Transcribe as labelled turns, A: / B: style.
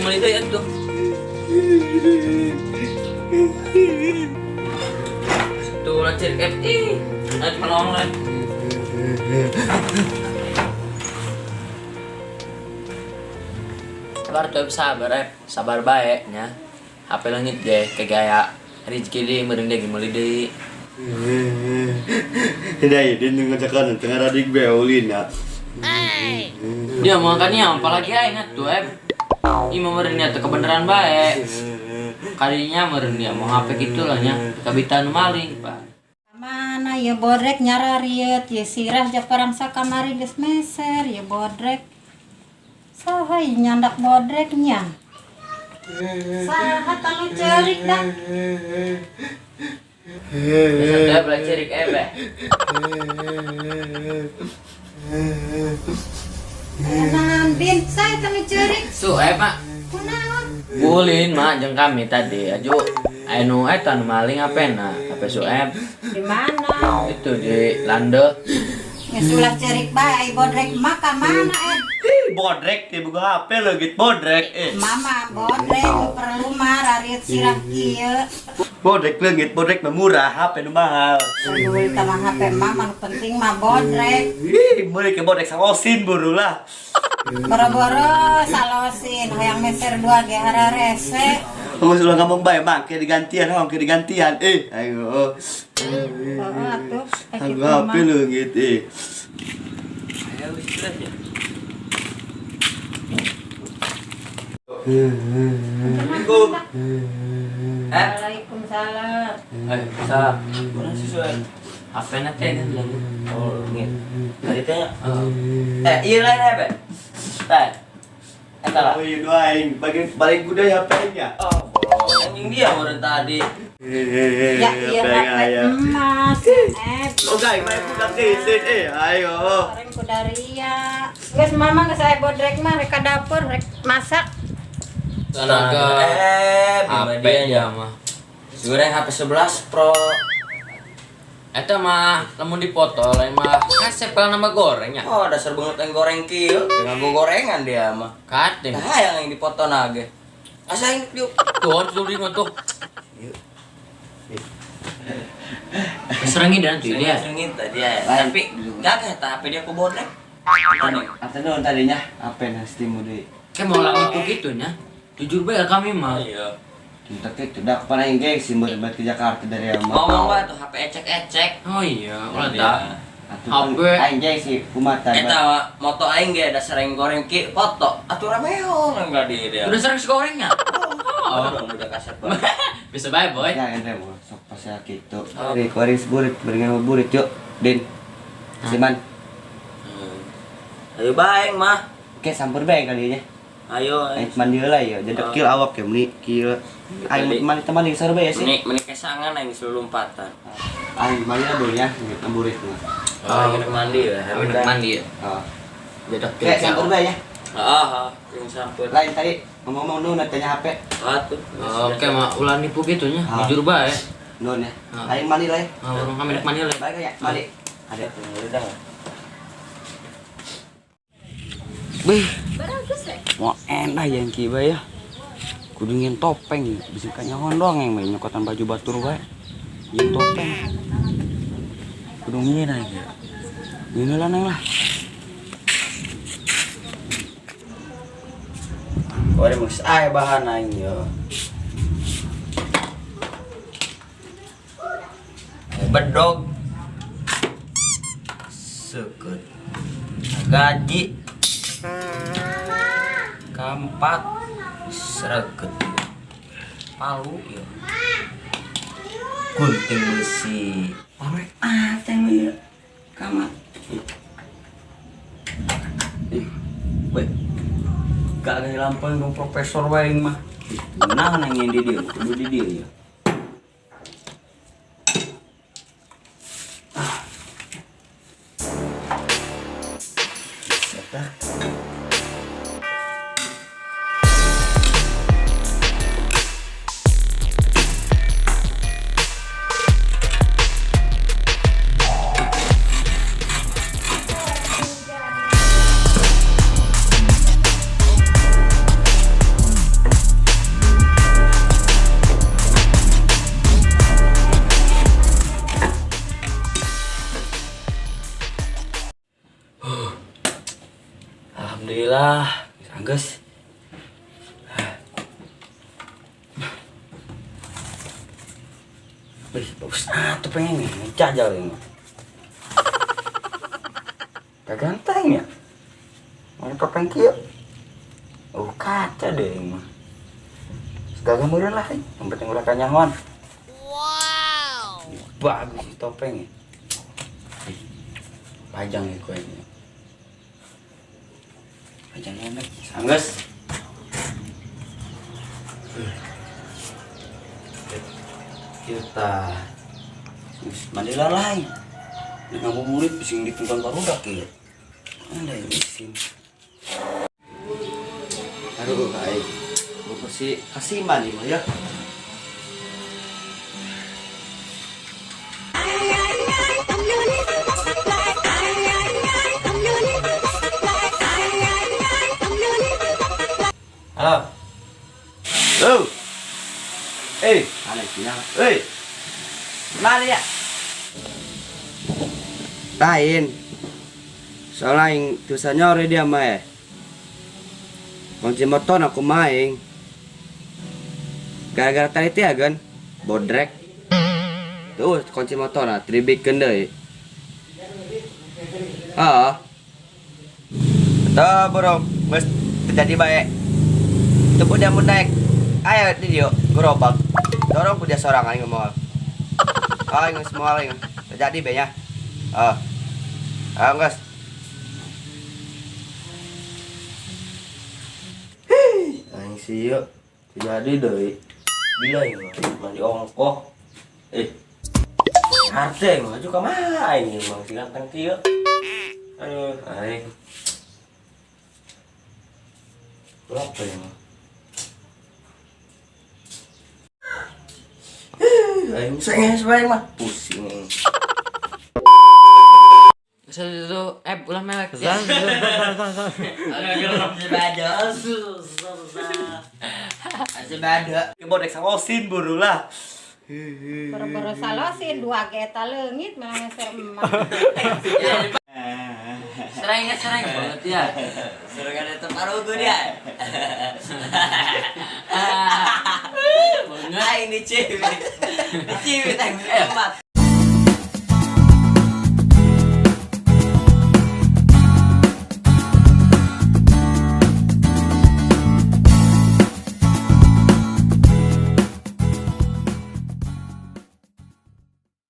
A: meuli deui atuh. Tuh lah cerik Ep. Ih, ada pelong lah. Sabar tuh, sabar Ep. Sabar bae nya. HP leungit ge ke gaya rezeki deui meureun deui meuli deui.
B: Dai, din ngajakan tengah radik beulin ya.
A: Dia makanya apalagi aing atuh Ep. Ih mah meureun nya teu kebenaran bae. Kalinya meureun dia mau HP gitu lah nya. Kabita nu maling, Pak.
C: Mana ya bodrek nyarariet ya sirah ja parang sakamari geus meser ya bodrek. Saha ieu nyandak bodreknya? Saha tanu cerik dah.
A: Bisa teh belah cerik Ep.
C: Naon bin saya tanu cerik.
A: Tuh Ep, Mak.
C: Kunaon?
A: Bulin mak jeung kami tadi aju anu eta nu maling HP-na, HP Sueb
C: Di mana?
A: itu di Lande.
C: Geus ulah cerik bae ai bodrek mah ka mana eh?
B: Ih, bodrek teh boga HP leungit bodrek eh.
C: Mama bodrek nu perlu mah rariet sirah kieu.
B: Bodrek leungit, bodrek mah murah, HP nu mahal.
C: Aduh, tama HP mama nu penting mah bodrek.
B: Ih, meuli ke bodrek salosin buru lah.
C: Boro-boro salosin hayang meser dua ge hararese.
B: Geus ulah ngomong bae, Mang, ke digantian, hong ke digantian. Eh, ayo.
C: Heeh atuh, eh
B: Aku
C: kitu
B: HP
C: mah.
B: leungit eh.
A: Ayo wis ya.
B: Assalamualaikum.
A: Eh,
C: Waalaikumsalam.
A: eh, salah. Mana sih Sueb? HP-na teh kan leungit.
D: Oh, leungit. Tadi teh
A: Heeh.
D: eh iya lain ya, Be. Teh. Eta lah.
B: Oh iya dua aing, bagi balik kuda HP-nya.
D: Oh, bolong. Anjing dia meureun tadi.
C: Ya iya HP emas, eh.
B: Oh, guys, main budak desin eh, ayo.
C: Goreng kudaria. Geus mama geus aya bodrek mah rek ka dapur rek masak.
A: Tenaga
D: Eh,
A: HP
D: dia
A: dia mah.
D: Goreng HP 11 Pro.
A: Eta mah lamun dipoto lain mah kasep kalau nama gorengnya.
D: Oh, dasar banget yang goreng kieu. Dengan gua gorengan dia mah.
A: Kating.
D: Nah, yang dipoto nage. Asa yang diuk.
A: Tuh, tuh di tuh. Serengin dan tuh dia.
D: Sengit tadi ya. Tapi gak eta HP dia ku bodrek.
B: Apa non tadinya? Apa nasi deui?
A: Kayak mau lang itu gitu nya. Jujur bae kami mah.
D: Iya.
B: Cinta ke tidak kepala aing gengsi mau ke Jakarta dari ama.
D: Ngomong bae tuh HP ecek-ecek.
A: Oh iya, ulah
D: Iya.
A: tah.
B: Atuh
A: HP.
B: aing gengsi kumaha
D: Eta mah moto aing ge dasar yang goreng ki foto. Atuh rameong enggak di dia.
A: Udah sering gorengnya.
D: Oh, udah kasar banget.
A: Bisa bae, boy.
B: Ya ente mah sok pasal kitu. Di kuaris burit beringan burit yuk, Din. Siman.
D: Ayo baeng mah.
B: Oke, sampur bae kali nya.
D: Ayo.
B: Aing mandi heula ya, jadi kieu awak ya meni kieu. Aing mandi teman di saru bae sih.
D: Meni meni kesangan aing sulumpatan.
B: Aing mandi lah dulu ya, burit mah.
D: Oh, aing mandi ya.
A: Aku udah mandi ya.
B: Oh.
A: Jadi
B: Oke, sampur bae ya.
D: Heeh, yang sampur.
B: Lain tadi ngomong-ngomong nu tanya HP.
D: Atuh.
A: Oke, mah ulah nipu gitu nya.
B: Ah.
A: Jujur bae.
B: Nun ya.
A: Ah.
B: Aing mandi lah ya.
A: Nah, orang kami nek mandi lah.
B: Baik ya, mandi. Ada.
D: Udah.
E: Bih, mau enak yang kiba ya. Kudu ngin topeng, bisa kanyawan doang yang main nyokotan baju batur bae. Ngin topeng. Kudu ngin aja. Ngin lah neng lah.
D: Kore geus aya bahan aing yo. Bedog. Seukeut. Gaji. Kampak. Sreget. Palu yo. Gunting besi. Parek ateng ieu. Kamar. Ih, weh. Gak ada lampu dong profesor wae mah. Nah nang di dieu, kudu di dieu ya.
E: Alhamdulillah, geus. Wih, bagus ah tuh pengen nih, ngejajal ini. Kaganteng ya. Mana topeng kieu? Oh, kaca deh ini mah. Segala meureun lah, yang penting ulah kanyahoan. Wow. Bagus sih topeng ya. Ih, pajang ya gue ini. Pajang enak, sanggeus. Kita mandi lalai. Ngabuburit bising ditunggang barudak ya. Ada yang isin.
B: Aduh, aing. Gua pasti kasiman ieu mah ya. Halo. Halo. Aneh sinyal. Mana ya? Lain. Soalnya yang tulisannya ore dia mah. Kunci motor aku main. Gara-gara tadi teh kan bodrek. Tuh kunci motor nah tribikeun deui. Heeh. Tuh burung, geus terjadi bae. Tuh dia mun naik. Ayo di dieu gerobak. Dorong ku dia sorangan aing moal. Ah, geus moal aing. Terjadi bae nya. Ah. Ah, geus.
F: Aing sih terjadi deui. Bila ini mandi ongkoh. Harte maju ka mana aing mah silakan kieu. Aduh, aing. Berapa ya mah? Aing senges bae mah pusing.
A: Itu ulah melek ya.
F: Bodek salosin buru lah.
C: Boro-boro salosin dua geta leungit malah meser emak.
A: Sereng banget ya.
D: Serang ada tempat gue dia.
A: Banget.
D: Aing diciwit. Diciwit aing empat.